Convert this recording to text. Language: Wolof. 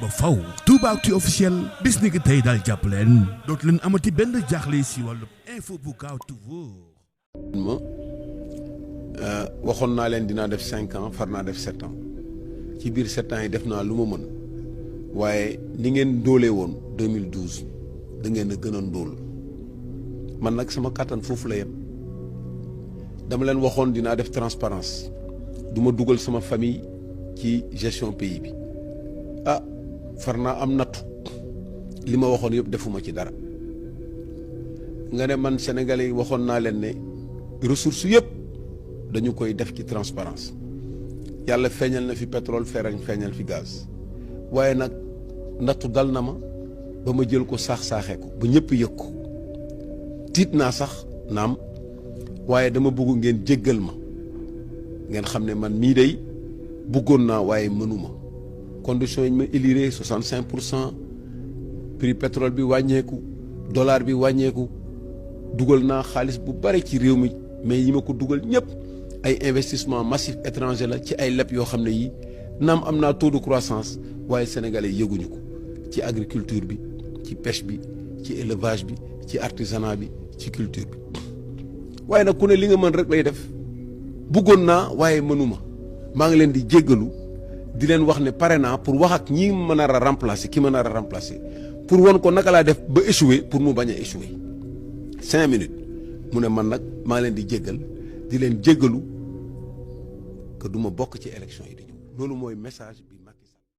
ba faw Toubactu officiel bis ni ki tey daal jàpp leen dootu leen amati benn jaaxle si wàllu info bu gaaw te wóor. waxoon naa leen dinaa def 5 ans far naa def 7 ans ci biir 7 ans yi def naa lu ma mën waaye ni ngeen doolee woon 2012 da ngeen a gën a ndóol man nag sama kàttan foofu la yem dama leen waxoon dinaa def transparence du ma dugal sama famille ci gestion pays bi far naa am nattu li ma waxoon yëpp defuma ci dara nga ne man sénégalais yi waxoon naa leen ne ressources yëpp dañu koy def ci transparence yàlla feeñal na fi pétrole feeñal fi gaz waaye nag nattu dal na ma ba ma jël ko saax-saaxee ko ba ñëpp yëg ko tiit naa sax naam waaye dama bëgg ngeen jéggal ma ngeen xam ne man mii day bëggoon naa waaye mënuma conditions yi ñu ma éliré 65% prix pétrole bi wàññeeku dollar bi wàññeeku dugal naa xaalis bu bari ci réew mi mais yi ma ko dugal ñëpp ay investissement massif étranger la ci ay leb yoo xam ne yi naam am naa taux de croissance waaye sénégalais yëguñu ko ci agriculture bi ci pêche bi ci élevage bi ci artisanat bi ci culture bi waaye nag ku ne li nga mën rek lay def bëggoon naa waaye mënuma maa ngi leen di jéggalu di leen wax ne pare naa pour wax ak ñi ma nar a remplacer ki ma nar a remplacer pour won ko naka laa def ba échouer pour mu bañ a échouer 5 minutes mu ne man nag maa ngi leen di jéggal di leen jéggalu que du ma bokk ci élection yi di ñëw loolu mooy message bi